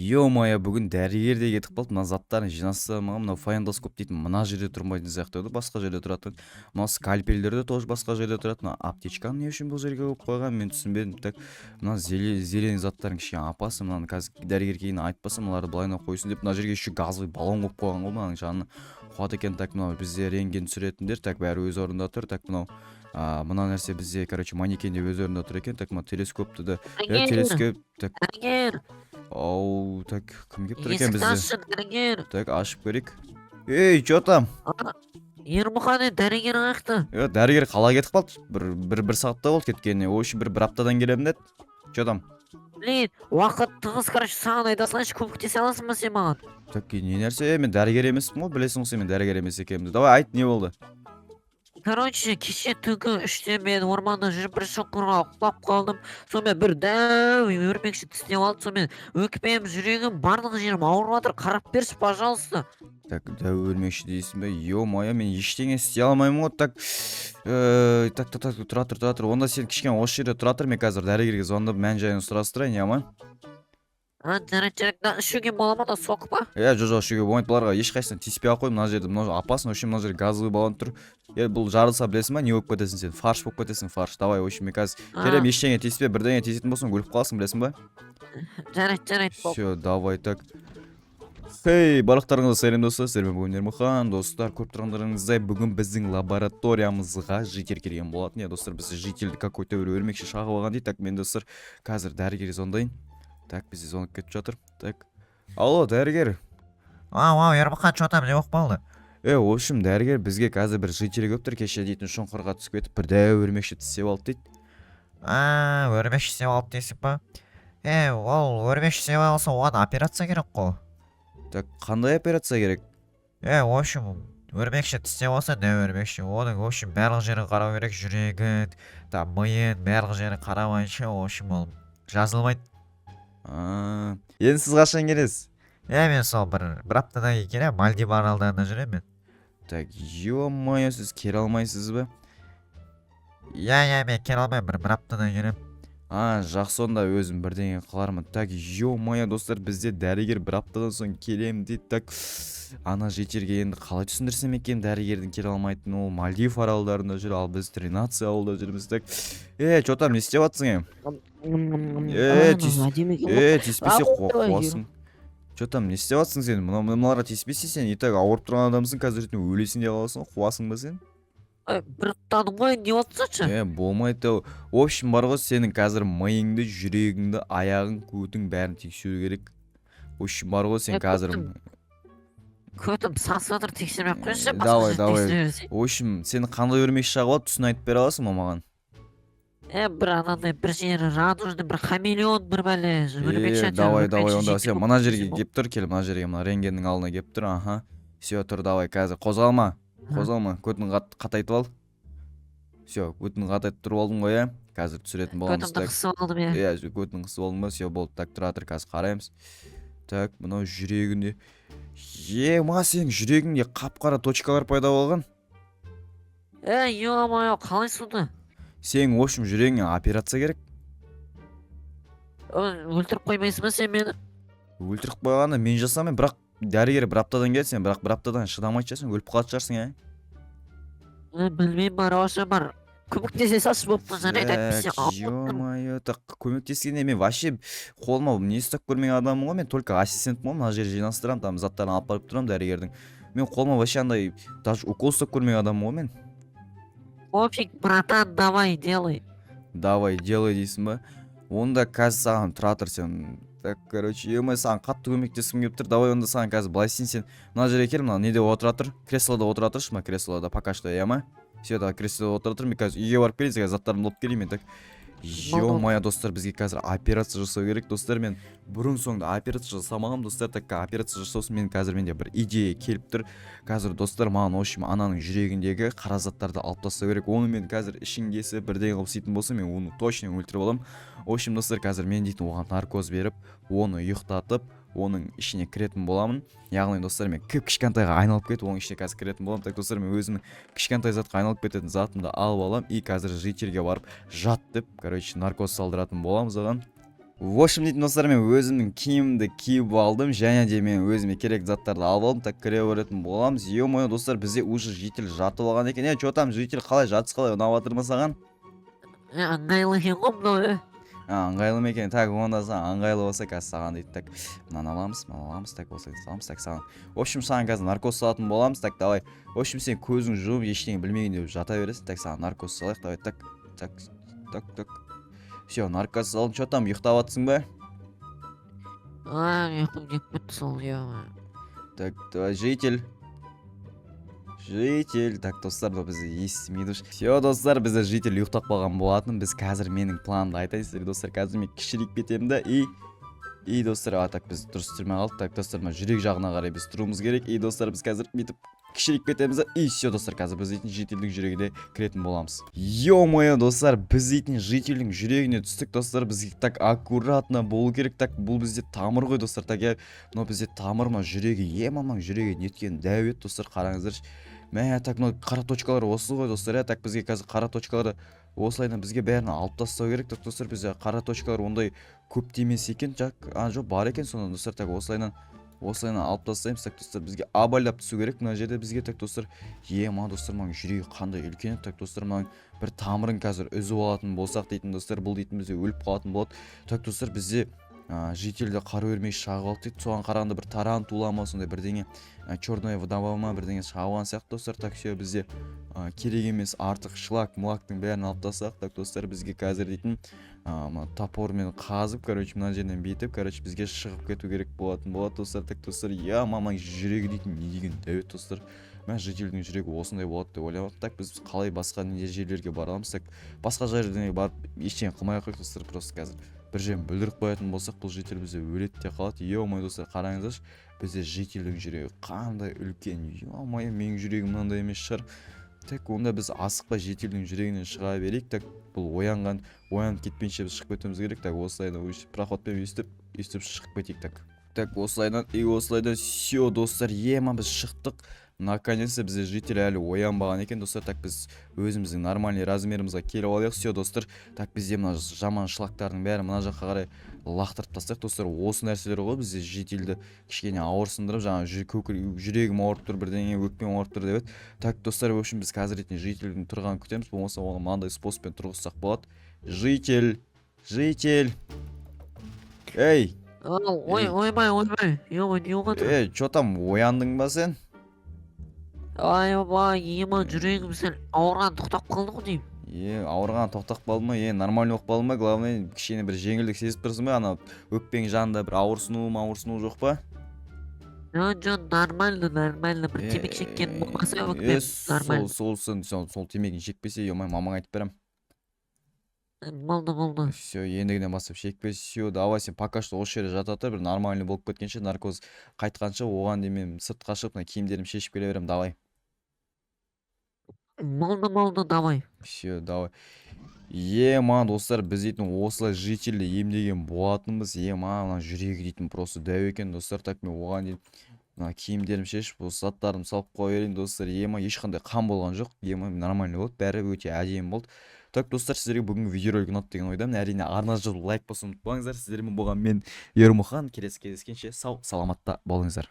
Ё-моё, бүгін дәрігер де кетіп қалды. Мына заттарын жинастырмаған. Мынау фонендоскоп дейтін мына жерде тұрмайтын сияқты еді, басқа жерде тұратын. Мынау скальпельдер де тоже басқа жерде тұрады. Мына аптечканы не үшін бұл жерге қойып қойған, мен түсінбедім. Так, мына зеленый заттардың кішкене опасный. Мынаны қазір дәрігер кейін айтпаса, мыналарды былайына қойсын деп, мына жерге еще газовый баллон қойып қойған ғой, мынаның жанына қуады екен. Так, мынау бізде рентген түсіретіндер. Так, бәрі өз орнында тұр. Так, мынау мына нәрсе бізде, короче, манекен де өз орнында тұр екен. Так, мына телескопты да, Дәрігер, телескоп. Так. Дәрігер, Ау, так, кім келіп тұр екен есікті бізде? Ашшы, дәрігер. Так, ашып көрейік. Ей, че там? А, Ермұхан, е, дәрігер қаяқта? Е, дәрігер қалай кетіп қалды? Бір сағаттай болды кеткеніне. В общем, бір аптадан келемін деді. Че там? Блин, уақыт тығыз, короче, саған айта салайыншы, көмектесе аласың ба сен маған? Так, не нәрсе? Е, мен дәрігер емеспін ғой, білесің ғой сен мен дәрігер емес екенімді. Давай, айт, не болды? Короче, кеше түнгі 3-те мен орманда жүріп бір шұңқырға құлап қалдым. Сонымен бір дәу өрмекші тістеп алды. Сонымен өкпем, жүрегім, барлық жерім ауырып жатыр. Қарап берші, пожалуйста. Так, дәу өрмекші дейсің бе? Ё-моё, мен ештеңе істей алмаймын ғой. Так, так, так, так, тұра тұр, тұра тұр. Онда сен кішкене осы жерде тұра тұр, мен қазір дәрігерге звондап, мән жайын сұрастырайын, иә ма? А, жарайды, жарайды. Мына ішуге бола ма да, сок па? Иә, жоқ, ішуге болмайды. Бұларға ешқайсысына тиіспей ақ қой. Мына жерде мынау опасно. В общем, мына жерде газовый баллон тұр. Е, бұл жарылса, білесің ба, не болып кетесің сен? Фарш болып кетесің, фарш. Давай, в общем, мен қазір келемін, ештеңе тиіспе. Бірдеңе тиісетін болсаң, өліп қаласың, білесің ба? Жарайды, жарайды, болды. Все, давай, так. Хей, барлықтарыңызға сәлем, достар! Сіздермен бүгін Ермұхан. Достар, көріп тұрғандарыңыздай, бүгін біздің лабораториямызға житель келген болатын. Иә, достар, бізде жительді какой-то бір өрмекші шағып алған дейді. Так, мен, достар, қазір дәрігерге звондайын. Так, бізде звонок кетіп жатыр. Так, алло, дәрігер. Ау, ау, Ермұхан, че там, не болып қалды? Е, в общем, дәрігер, бізге қазір бір житель келіп тұр. Кеше дейтін шұңқырға түсіп кетіп, бір дәу өрмекші тістеп алды дейді. А, өрмекші тістеп алды дейсің ба? Е, ол өрмекші тістеп алса, оған операция керек қой. Так, қандай операция керек? Е, в общем, өрмекші тістеп алса, дәу өрмекші, оның, в общем, барлық жерін қарау керек, жүрегін там, миын, барлық жерін қарамайынша, в общем, ол жазылмайды. А, енді сіз қашан келесіз? Е, мен сол бір аптадан кейін келемін, Мальдив аралдарында жүремін мен. Так, ё-моё, сіз келе алмайсыз ба? Иә, мен келе алмаймын, бір аптадан келемін. А, жақсы, онда өзім бірдеңе қылармын. Так, ё-моё, достар, бізде дәрігер бір аптадан соң келемін дейді. Так, ана жительге енді қалай түсіндірсем екен дәрігердің келе алмайтынын? Ол Мальдив аралдарында жүр, ал біз Тринация ауылда жүрміз. Так, е, че там, не істеп жатсың, е? Е, Әдемі екен ғой. Е, тиіспесе Ау, қуасың. Че там, не істеп жатсың сен? Мына мыналарға тиіспесе, сен и так ауырып тұрған адамсың, қазір ертең өлесің де қаласың ғой. Қуасың ба сен? Ой, бір ұттадым ғой, не отырсаңшы? Е, болмайды ау. В общем, бар ғой, сенің қазір миыңды, жүрегіңді, аяғың, көтің, бәрін тексеру керек. В общем, бар ғой, сен Е, қазір көтім сасып жатыр, тексермей ақ қойшы, Е, басқа давай, жерді давай. тексере берсей. В общем, сені қандай өрмекші шағып алды, түсін айтып бере аласың ба маған? Е, бір анандай бір жері радужный, бір хамелеон, бір бәле өрмекші. Е, Әйтеуір давай, давай, өрмекші онда жеке сен болып мына кетсе жерге болды. келіп тұр, кел мына жерге, мына рентгеннің алдына келіп тұр. Аха, все, тұр, давай, қазір қозғалма, қозғалма, көтін қатайтып ал. Все, көтін қатайтып тұрып алдың ғой, иә? Қазір түсіретін боламыз. Көтімді Так. қысып алдым, иә. Иә, көтін қысып алдың ба? Все, болды. Так, тұра тұр, қазір қараймыз. Так, мынау жүрегінде, е ма, сенің жүрегіңде қап қара точкалар пайда болған. Е, ё-моё, қалай сонда? Сенің, в общем, жүрегіңе операция керек. Өлтіріп қоймайсың ба сен мені? Өлтіріп қойғанда мен жасамаймын, бірақ дәрігер бір аптадан келеді. Сен бірақ бір аптадан шыдамайтын шығарсың, өліп қалатын шығарсың, иә? Е, білмеймін, бар, вообще, бар, көмектесе салшы, болыпты, жарайды, әйтпесе Так, ауырып тұрмын. ё-моё, так, көмектескенде мен вообще қолыма не ұстап көрмеген адаммын ғой. Мен только ассистентпін ғой, мына жерге жинастырамын, там заттарын алып барып тұрамын дәрігердің. Мен қолыма вообще андай даже укол ұстап көрмеген адаммын ғой мен. Пофиг, братан, давай, делай. Давай, делай дейсің ба? Онда қазір саған, тұра тұр сен. Так, короче, ё, саған қатты көмектескім келіп тұр. Давай, онда саған қазір былай істейін: сен мына жерге кел, мына неде отыра тұр, креслода отыра тұршы, мына креслода пока что, иә ма? Все, давай, креслода отыра тұр, мен қазір үйге барып келейін, қазір заттарымды алып келейін мен. Так, ё-моё, достар, бізге қазір операция жасау керек. Достар, мен бұрын соңды операция жасамағанмын, достар. Так, операция жасау үшін мен қазір, менде бір идея келіп тұр қазір, достар. Маған, в общем, ананың жүрегіндегі қара заттарды алып тастау керек. Оны мен қазір ішін кесіп, бірдеңе қылып істейтін болсам, мен оны точно өлтіріп аламын. В общем, достар, қазір мен дейтін оған наркоз беріп, оны ұйықтатып, оның ішіне кіретін боламын. Яғни, достар, мен кіп кішкентайға айналып кетіп, оның ішіне қазір кіретін боламын. Так, достар, мен өзімнің кішкентай затқа айналып кететін затымды алып аламын и қазір жительге барып, жат деп, короче, наркоз салдыратын боламыз оған. В общем, дейтін, достар, мен өзімнің киімімді киіп алдым және де мен өзіме керек заттарды алып алдым. Так, кіре беретін боламыз. Ё-моё, достар, бізде уже житель жатып алған екен. Е, че там, житель, қалай жатыс, қалай, ұнап жатыр ма саған? Е, ыңғайлы екен ғой мынау, е. А, ыңғайлы ма екен? Так, онда саған ыңғайлы болса, қазір саған дейді. Так, мынаны аламыз, мынаны аламыз, так, осылай саламыз. Так, саған, в общем, саған қазір наркоз салатын боламыз. Так, давай. В общем, сен көзің жұмып, ештеңе білмеген деп жата бересің. Так, саған наркоз салайық, давай. Так, так, так, так, все, наркоз салдым. Че там, ұйықтап жатсың ба? А, ұйқым келіп кетті сол, е. Так, давай, житель. Житель. Так, достар, мынау бізді естімейді. Все, достар, бізде житель ұйықтап қалған болатын. Біз қазір менің планымды айтайын сіздерге, достар. Қазір мен кішірейіп кетемін да и, достар, а, так, біз дұрыс түсірмей қалдық. Так, достар, мына жүрек жағына қарай біз тұруымыз керек. И, достар, біз қазір бүйтіп кішірейіп кетеміз да, и все, достар, қазір біз дейтін жительдің жүрегіне кіретін боламыз. Ё-моё, достар, біз дейтін жительдің жүрегіне түстік, достар. Бізге, так, аккуратно болу керек. Так, бұл бізде тамыр ғой, достар. Так, иә, мынау бізде тамыр, мынау жүрегі. Е, мамаң жүрегі неткен дәу еді, достар, қараңыздаршы. Мә, так, мынау қара точкалар осы ғой, достар, иә. Так, бізге қазір қара точкаларды осылайынан бізге бәрін алып тастау керек. Так, достар, бізде қара точкалар ондай көп те емес екен. Так, а, жоқ, бар екен сонда, достар. Так, осылайынан алып тастаймыз. Так, достар, бізге абайлап түсу керек мына жерде бізге. Так, достар, е, мына, достар, мынаның жүрегі қандай үлкен еді. Так, достар, мынаның бір тамырын қазір үзіп алатын болсақ дейтін, достар, бұл дейтін бізде өліп қалатын болады. Так, достар, бізде жительді қара өрмекші шағып алды дейді. Соған қарағанда бір тарантула ма, сондай бірдеңе, черная вдова ма, бірдеңе шағып алған сияқты, достар. Так, все, бізде керек емес артық шлак млактың бәрін алып тастадық. Так, достар, бізге қазір дейтін мына топормен қазып, короче, мына жерден бүйтіп, короче, бізге шығып кету керек болатын болады, достар. Так, достар, я, мамаң жүрегі дейтін не деген дәу еді, достар. Мә, жительдің жүрегі осындай болады деп ойламаппын. Так, біз қалай басқа не жерлерге бара аламыз? Так, басқа жерден барып ештеңе қылмай ақ қояйық, достар. Просто қазір бір жерін бүлдіріп қоятын болсақ, бұл житель бізде өледі де қалады. Ё-моё, достар, қараңыздаршы, бізде жительдің жүрегі қандай үлкен. Ё-моё, менің жүрегім мынандай емес шығар. Так, онда біз асықпай жительдің жүрегінен шыға берейік. Так, бұл оянып кетпейінше біз шығып кетуіміз керек. Так, осылайдан өйстіп проходпен өйстіп өйстіп шығып кетейік. Так, так, осылайдан и осылайдан. Все, достар, ема, біз шықтық наконец то. Бізде житель әлі оянбаған екен, достар. Так, біз өзіміздің нормальный размерімізге келіп алайық. Все, достар. Так, бізде мына жаман шлактардың бәрін мына жаққа қарай лақтырып тастайық, достар. Осы нәрселер ғой бізде жительді кішкене ауырсындырып, жаңағы жүрегім ауырып тұр, бірдеңе, өкпем ауырып тұр деп еді. Так, достар, в общем, біз қазір ретінде жительдің тұрғанын күтеміз, болмаса оны мынандай способпен тұрғызсақ болады. Житель, житель, ей! Ой. Ей. Ойбай, ойбай, ё, не болып жатыр? Ей, че там, ояндың ба сен? Ойбай, ема, жүрегім сәл ауырған тоқтап қалды ғой деймін. Е, ауырған тоқтап қалды ма? Е, нормально болып қалды ма? Главное, кішкене бір жеңілдік сезіп тұрсың ба? Ана өкпең жанында бір ауырсыну жоқ па? Жо, жо, нормально, нормально. Бір Е, темекі шеккен болмаса, е, өкпем сол нормально. Сол сен сол темекіні шекпесе, е, мамаңа айтып беремін. Болды, болды. Все, ендігінен бастап шекпе. Все, давай, сен пока что осы жерде жата тұр, бір нормальный болып кеткенше, наркоз қайтқанша. Оған дейін мен сыртқа шығып, мына киімдерімді шешіп келе беремін, давай. Болды, болды, давай. Все, давай. Ема, достар, біз дейтін осылай жительді емдеген болатынбыз. Ема, мына жүрегі дейтін просто дәу екен, достар. Так, мен оған дейін мына киімдерімді шешіп, осы заттарымды салып қоя берейін, достар. Ема, ешқандай қан болған жоқ. Ема, нормальный болды бәрі, өте әдемі болды. Так, достар, сіздерге бүгінгі видеоролик ұнады деген ойдамын. Әрине, арна жазылып, лайк басуды ұмытпаңыздар. Сіздермен болған мен, Ермұхан. Келесі кездескенше сау саламатта болыңыздар.